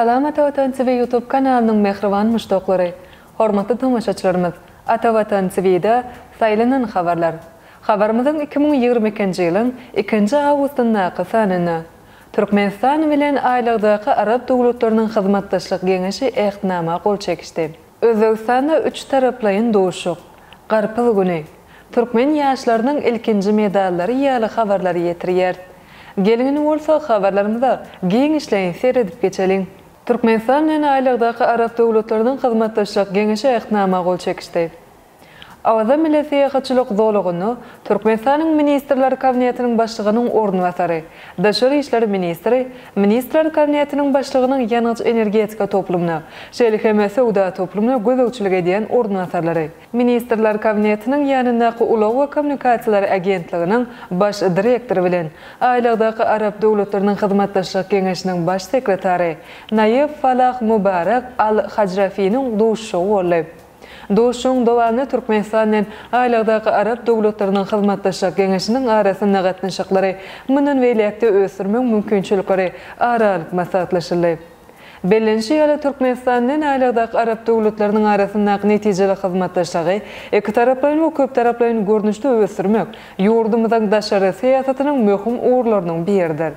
Salam Ata Watan TV YouTube kanalynyň mähriban muşdaklary! Hormatly tomaşaçylarymyz! Ata Watan TV-de saýlanan habarlar. Habarymyzyň 2022-nji ýylyň ikinji awgustyndaky sanynda Türkmenistan bilen Aýlagdaky Arap döwletleriniň hyzmatdaşlyk geňeşi Ähtnama gol çekişdi. Özbegistanda üçtaraplaýyn duşuşyk, Garpyz güni, türkmen ýaşlarynyň ilkinji medallary ýaly habarlary ýetirýäris. Geliň indi bolsa habarlarymyza giňişleýin seredip geçeliň. Türkmenistan bilen Aýlagdaky Arap döwletleriniň hyzmatdaşlyk geňeşi Ähtnama gol çekişdi. Awaza milli syýahatçylyk zolagynda Türkmenistanyň Ministrler Kabinetiniň Başlygynyň orunbasary, daşary işler ministri, Ministrler Kabinetiniň Başlygynyň ýangyç-energetika toplumyna, şeýle hem söwda toplumyna gözegçilik edýän orunbasarlary, Ministrler Kabinetiniň ýanyndaky Ulag we kommunikasiýalar agentliginiň Baş direktory bilen Aýlagdaky Arap döwletleriniň hyzmatdaşlyk geňeşiniň Baş sekretary Naýef Falah Mubarak Al-Hajrafiniň duşuşygy boldy. Duşuşygyň dowamynda Türkmenistan bilen Aýlagdaky Arap döwletleriniň hyzmatdaşlyk geňeşiniň arasynda gatnaşyklary mundan beýläk-de ösdürmegiň mümkinçilikleri ara alyp maslahatlaşyldy. Bellenişi ýaly, Türkmenistan bilen Aýlagdaky Arap döwletleriniň arasyndaky netijeli hyzmatdaşlygy ikitaraplaýyn we köptaraplaýyn görnüşde ösdürmek ýurdumyzyň daşary syýasatynyň möhüm ugurlarynyň biridir.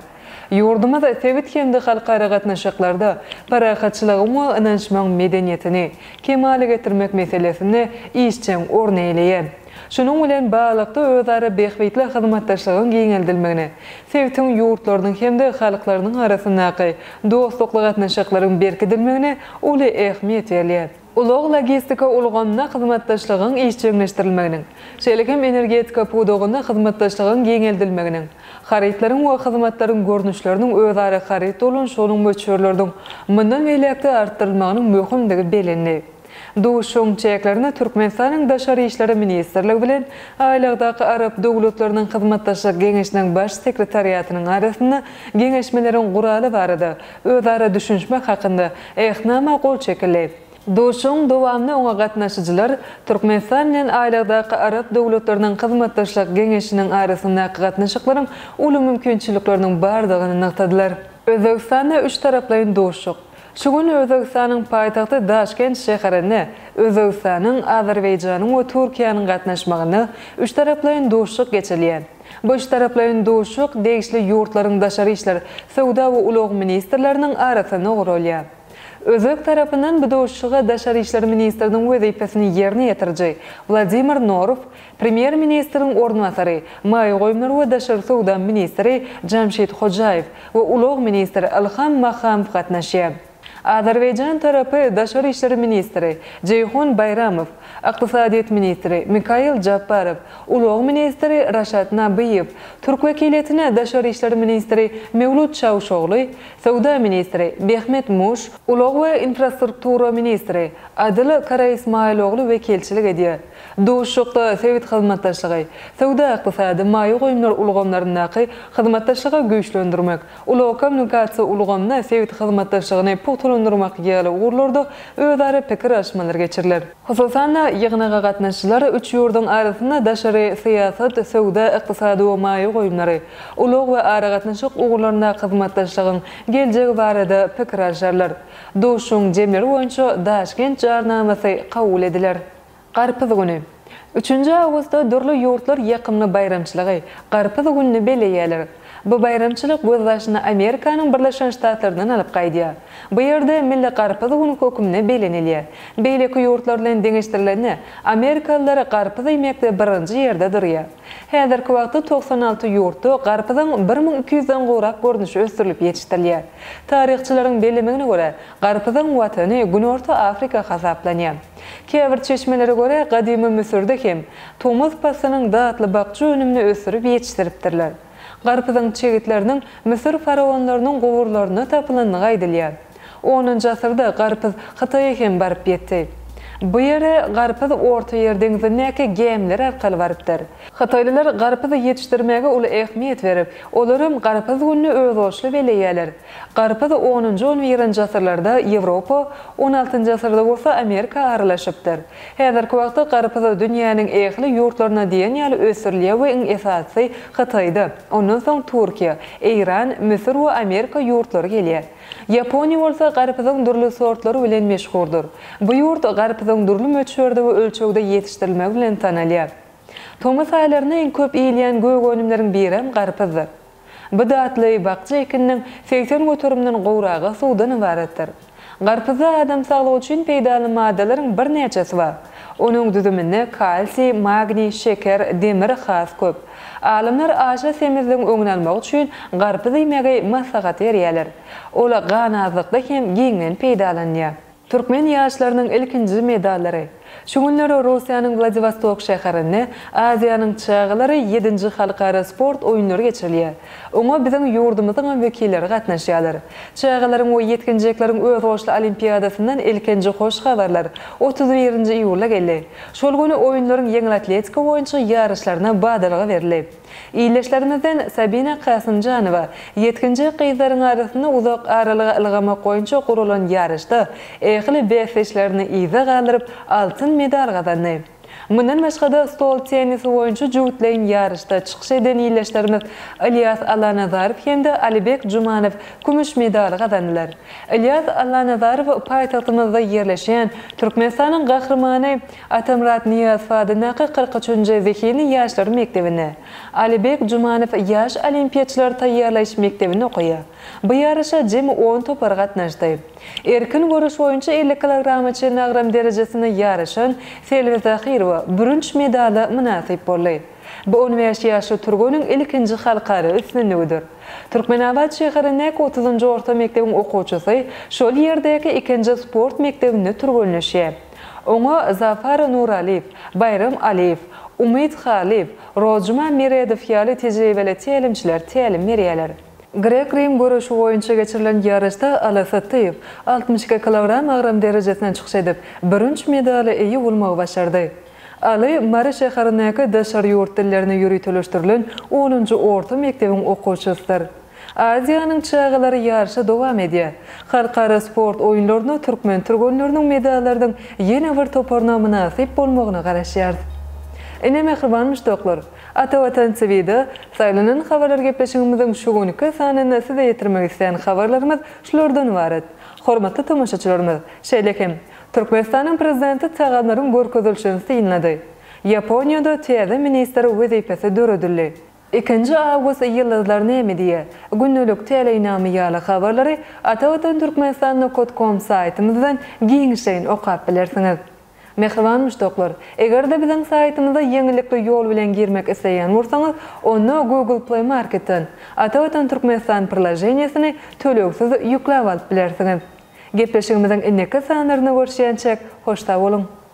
Ýurdumyz sebit hem-de halkara gatnaşyklarda parahatçylygyň we ynanyşmagyň medeniýetini kemala getirmek meselesinde işjeň orun eýeleýär. Şunuň bilen baglylykda, özara bähbitli hyzmatdaşlygyň giňeldilmegine, sebitiň ýurtlarynyň hem-de halklarynyň arasyndaky dostlukly gatnaşyklaryň berkidilmegine uly ähmiýet berilýär. Ulag-logistika ulgamynda hyzmatdaşlygyň işjeňleşdirilmeginiň, şeýle hem energetika pudagynda hyzmatdaşlygyň giňeldilmeginiň, harytlaryň we hyzmatlaryň görnüşleriniň özara haryt dolanyşygynyň möçberleriniň mundan beýläk-de artdyrylmagynyň möhümdigi bellendi. Duşuşygyň çäklerinde Türkmenistanyň Daşary işler ministrligi bilen Aýlagdaky Arap döwletleriniň hyzmatdaşlyk geňeşiniň Baş sekretariatynyň arasynda geňeşmeleriň guraly barada özara düşünişmek hakynda Ähtnama gol çekildi. Duşuşygyň dowamynda oňa gatnaşyjylar Türkmenistan bilen Aýlagdaky Arap döwletleriniň hyzmatdaşlyk geňeşiniň arasyndaky gatnaşyklaryň uly mümkinçilikleriniň bardygyny nygtadylar. Özbegistanda üçtaraplaýyn duşuşyk. Şu gün Özbegistanyň paýtagty Daşkent şäherinde Özbegistanyň, Azerbaýjanyň we Türkiýäniň gatnaşmagynda üçtaraplaýyn duşuşyk geçirilýär. Bu üçtaraplaýyn duşuşyk degişli ýurtlaryň daşary işler, söwda we ulag ministrleriniň arasynda guralýar. Özbek tarapyndan bu duşuşyga daşary işler ministriniň wezipesini ýerine ýetiriji Wladimir Norow, premýer-ministriň orunbasary, maýa goýumlar we daşary söwda ministri Jamşid Hojaýew we ulag ministri Ilham Mahamow gatnaşýar. Azerbaýjan tarapy daşary işler ministri Jeýhun Baýramow, ykdysadyýet ministri Mikail Jabbarow, ulag ministri Raşad Nabiýew, türk wekiliýetine daşary işler ministri Mewlut Çawuşogly, söwda ministri Mehmet Muş, ulag we infrastruktura ministri Adyl Karaismailogly wekilçilik edýär. Duşuşykda sebit hyzmatdaşlygy, söwda-ykdysady, maýa goýumlar ulgamlaryndaky hyzmatdaşlygy güýçlendirmek, Ulag-kommunikasiýa ulgamynda sebit hyzmatdaşlygyny pugtalandyrmak ýaly ugurlarda özara pikir alyşmalar geçiriler. Hususan-da, ýygnaga gatnaşyjylar üç ýurduň arasynda daşary syýasat, söwda, ykdysady we maýa goýumlary, ulag we aragatnaşyk ugurlaryndaky hyzmatdaşlygyň geljegi barada pikir alşarlar. Duşuşygyň jemleri boýunça Daşkent Jarnamasy kabul ediler. Garpyz güni. Üçünji awgustda dürli ýurtlar ýakymly baýramçylygy, Garpyz gününi belleýärler. Bu baýramçylyk gözbaşyny Amerikanyň Birleşen Ştatlaryndan alyp gaýdýar. Bu ýerde Milli garpyz güni hökmünde bellenilýär. Beýleki ýurtlar bilen deňeşdirilende, amerikalylar garpyz iýmekde birinji ýerde durýar. Häzirki wagtda 96 ýurtda garpyzyň 1200 den gowrak görnüşi ösdürilip ýetişdirilýär. Taryhçylaryň bellemegine görä, garpyzyň watany Günorta Afrika hasaplanýar. Käbir çeşmelere görä, gadymy Müsürde hem tomus paslynyň datly bakja önümini ösdürip ýetişdiripdirler. Garpyzyň çigitleriniň Müsür faraonlarynyň guburlarynda tapylandygy aýdylýar. Onunjy asyrda garpyz Hytaýa hem baryp ýetdi. Bu ýere garpyz Orta ýer deňzindäki gämiler arkaly barypdyr. Hytaýlylar garpyzy ýetişdirmäge uly ähmiýet berip, olaram Garpyz gününi özboluşly belleýärler. Garpyz onunjy-on birinji asyrlarda Ýewropa, on altynjy asyrda bolsa Amerika aralaşypdyr. Häzirki wagtda garpyz dünýäniň ähli ýurtlarynda diýen ýaly ösdürilýär we iň esasysy Hytaýda, ondan soň Türkiýe, Eýran, Müsür we Amerika ýurtlary gelýär. Ýaponiýa bolsa garpyzyň dürli sortlary bilen meşhurdyr. Bu ýurt garpyzyň dürli möçberde we ölçegde ýetişdirilmegi bilen tanalýar. Tomus aýlarynda iň köp iýilýän gök önümleriň birem garpyzdyr. Bu datly bakja ekininiň 80 göterimden gowragy suwdan ybaratdyr. Garpyzda adam saglygy üçin peýdaly maddalaryň birnäçesi bar. Onuň düzüminde kalsiý, magniý, şeker, demir has köp. Alymlar aşa semizligiň öňüni almak üçin garpyz iýmegi maslahat berýärler. Ol ganazlykda hem giňden peýdalanylýar. Türkmen ýaşlarynyň ilkinji medallary. Şu günler Russiýanyň Wladiwostok şäherinde Aziýanyň çagalary ýedinji halkara sport oýunlary geçirilýär. Oňa biziň ýurdumyzyňam wekilleri gatnaşýarlar. Çagalaryň we ýetginjekleriň özboluşly olimpiadasyndan ilkinji hoş habarlar 31-nji iýulda geldi. Şol gün oýunlaryň ýeňil atletika boýunça ýaryşlaryna badalga berildi. Ildeşlerimizden Sabina Kasymjanowa ýetginjek gyzlaryň arasynda uzak aralyga ylgamak boýunça guralan ýaryşda ähli bäsdeşlerini yzda galdyryp, altyn medal gazandy. Mundan başga-da, stol tennisi boýunça jübütleýin ýaryşda çykyş eden ildeşlerimiz Ylýas Allanazarow hem-de Alibek Jumanow kümüş medaly gazandylar. Ylýas Allanazarow paýtagtymyzda ýerleşýän Türkmenistanyň Gahrymany Atamyrat Nyýazow adyndaky 43-nji Zehinli ýaşlar mekdebinde, Alibek Jumanow Ýaş olimpiýaçylary taýýarlaýyş mekdebinde okaýar. Bu ýaryşa jemi on topar gatnaşdy. Erkin göreş boýunça 50 kilograma çenli agram derejesinde ýaryşan Selbi Zahyrowa bürünç medala mynasyp boldy. Bu on bäş ýaşly türgeniň ilkinji halkara üstünligidir. Türkmenabat şäherindäki otuzynjy orta mekdebiň okuwçysy şol ýerdäki ikinji sport mekdebinde türgenleşýär. Oňa Zafar Nuralyýew, Baýram Alyýew, Umyt Halyýew, Rozjuma Meredow ýaly tejribeli tälimçiler tälim berýärler. Grek-rim göreşi boýunça geçirilen ýaryşda Aly Sytdyýew 62 kilogram agram derejesinde çykyş edip, bürünç medala eýe bolmagy başardy. Aly Mary şäherindäki daşary ýurt dillerine ýöriteleşdirilen onunjy orta mekdebiň okuwçysydyr. Aziýanyň çagalary ýaryşy dowam edýär. Halkara sport oýunlarynda türkmen türgenleriniň medallarynyň ýene bir toparyna mynasyp bolmagyna garaşýarys. Ine, mähriban muşdaklar, Ata Watan TV-de Saýlanan habarlar gepleşigimiziň şu günki sanynda size ýetirmek islän habarlarymyz şulardan ybarat. Hormatly tomaşaçylarymyz, şeýle hem, Türkmenistanyň Prezidenti tagamlaryň görkezilişini synlady. Ýaponiýada täze ministr wezipesi döredildi. Ikinji awgust Ýyldyzlar näme diýýär? Gündelik täleýnama ýaly habarlary Atavatan Türkmenistan nokat kom saýtymyzdan giňişleýin okap bilersiňiz. Mähriban muşdaklar, eger-de biziň saýtymyza ýeňillikli ýol bilen girmek isleýän bolsaňyz, onda Google Play Marketden Atavatan Türkmenistan priloženiýesini tölegsiz ýükläp alyp bilersiňiz. Gepleşigimiziň indiki sanlarynda görüşýänçäk, hoş sag boluň!